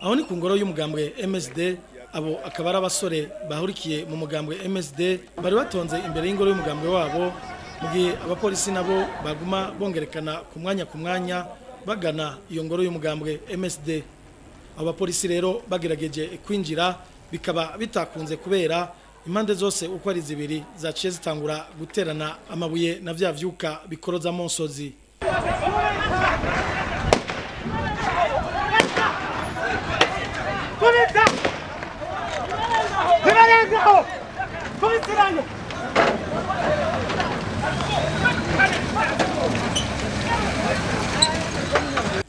Aho ni ku ngoro y'umugambwe MSD, abo akaba ari abasore bahurikiye mu mugambwe MSD bari batonze imbere y'ingoro y'umugambwe wabo, mu gihe abapolisi nabo baguma bongerekana ku mwanya ku mwanya bagana iyo ngoro y'umugambwe MSD. Abo bapolisi rero bagerageje kwinjira bikaba bitakunze kubera impande zose uko ari zibiri zaciye zitangura guterana amabuye na vya vyuka bikoroza monsozi.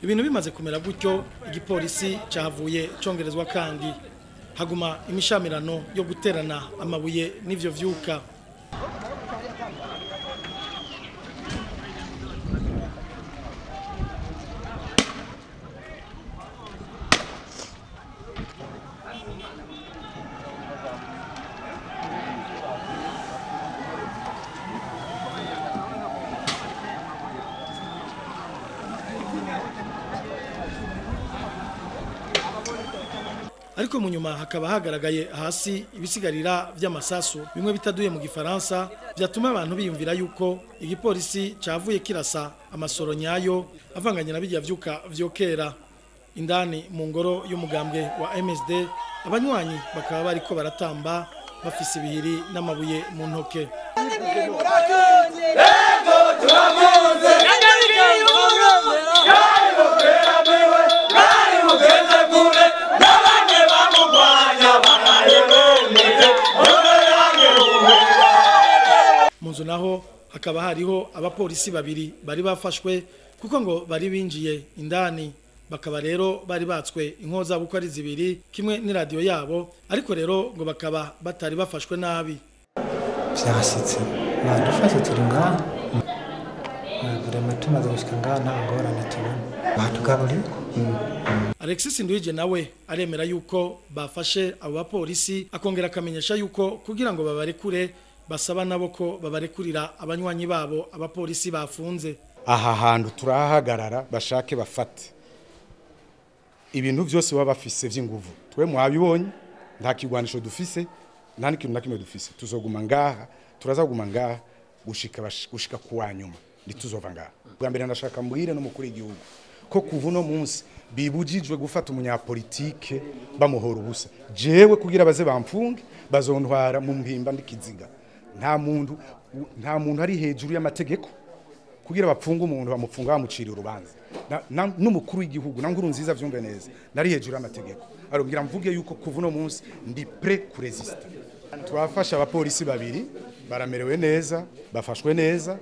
Ibintu bimaze kumera gutyo, igipolisi cyahavuye congerezwa kandi haguma imishamirano yo guterana amabuye n'ivyo vyuka. Ariko mu nyuma hakaba hagaragaye hasi ibisigarira vy'amasasu bimwe bitaduye mu gifaransa, byatuma abantu biyumvira yuko igipolisi cavuye kirasa amasoro nyayo avanganye na bijya vyuka vyokera. Indani mu ngoro y'umugambwe wa MSD abanywanyi bakaba bariko baratamba bafise ibihiri n'amabuye mu ntoke. Munzu naho hakaba hariho abapolisi babiri bari bafashwe kuko ngo bari binjiye indani, bakaba rero bari batswe inkoza uko ari zibiri kimwe n'iradio yabo, ariko rero ngo bakaba batari bafashwe nabi. Byashitse badufashe turi ngaha vraiment tumaze gushika ngaha nta ngorane tubona, batugaburiye. Alexis Nduwije nawe aremera yuko bafashe abo bapolisi, akongera akamenyesha yuko kugira ngo babarekure basaba nabo ko babarekurira abanywanyi babo abapolisi bafunze. Aha hantu turahagarara bashake bafate ibintu byose baba bafise vy'inguvu. Twe mwabibonye nta kigwanisho dufise, nta n'ikintu na kimwe dufise. Tuzoguma ngaha, turazaguma ngaha gushika kuwa nyuma, ntituzova ngaha. Bwa mbere ndashaka mbwire n'umukuru w'igihugu ko kuva uno munsi bibujijwe gufata umunyapolitike bamuhora ubusa. Jewe kugira baze bamfunge bazontwara mu mpimba ndikiziga. Nta muntu ari hejuru y'amategeko kugira bapfunge umuntu bamufunga bamucira urubanza. N'umukuru w'igihugu na nkuru nziza vyumve neza nari hejuru y'amategeko. Arubwira mvuge yuko kuva uno munsi ndi prêt kuresista. Twafasha abapolisi babiri baramerewe neza, bafashwe neza,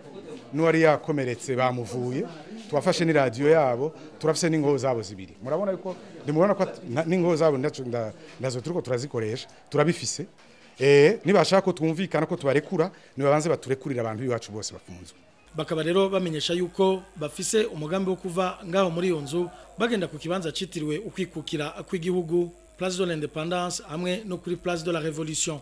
n'uwari yakomeretse bamuvuye. Twafashe ni radio yabo, turafise n'ingoho zabo zibiri. Murabona yuko ndimubona ko n'ingoho zabo ndazo turiko turazikoresha, turabifise. Nibashaka ko twumvikana ko tubarekura, nibabanze baturekurira abantu biwacu bose bafunzwe. Bakaba rero bamenyesha yuko bafise umugambi wo kuva ngaho muri iyo nzu bagenda ku kibanza citiriwe ukwikukira kw'igihugu, Place de l'Indépendance hamwe no kuri Place de la Révolution.